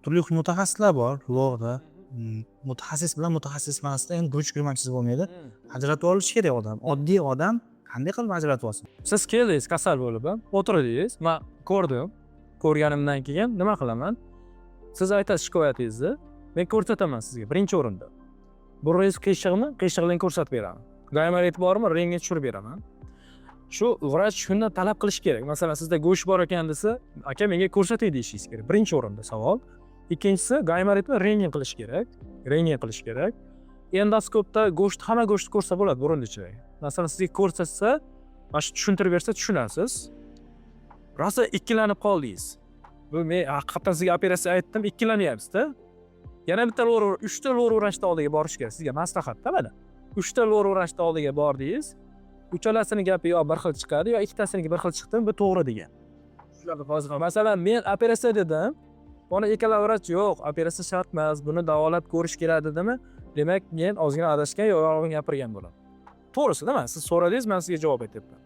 Turli xil mutaxassislar bor LORda. Mutaxassis bilan mutaxassis emasda endi guruch ko'makchisi bo'lmaydi. Ajratib olish kerak odam. Oddiy odam qanday qilib ajratib olsin? Siz keldingiz kasal bo'lib, a? O'tirdingiz, man ko'rdim. Ko'rganimdan keyin nima qilaman? Siz aytasiz shikoyatingizni, men ko'rsataman sizga birinchi o'rinda. Burningiz qiyshiqmi? Qiyshiqligini ko'rsatib beraman. Gaymorit bormi? Rentgen tushirib beraman. Shu vrach shundan talab qilish kerak. Masalan, sizda go'sht bor ekan desa, aka, menga ko'rsating deyishingiz kerak. Birinchi o'rinda savol. Ikkinchisi, gaymoritni rentgen qilish kerak. Rentgen qilish kerak. Endoskopda go'sht, hamma go'shtni ko'rsa bo'ladi burun ichida. Masalan, sizga ko'rsatsa, mana shu tushuntirib bersa, tushunasiz. Rosa ikkilanib qoldingiz. Bu men haqiqatdan sizga operatsiya aytdim, ikkilanyapsiz-da. Yana bitta LOR, uchta LOR vrachni oldiga borish kerak. Sizga maslahatda mana. Uchta LOR vrachni oldiga bordingiz. Uchalasini gapi yo bir xil chiqadi, yo ikkitasiniki bir xil chiqdimi, bu to'g'ri degan. Masalan, men operatsiya dedim. Mana ikkala vrach yo'q, operatsiya shart emas, buni davolab ko'rish kerak dedimi? Demak, men ozgina adashgan yo yolg'on gapirgan bo'laman. To'g'risi nima? Siz so'radingiz, men sizga javob aytyapman.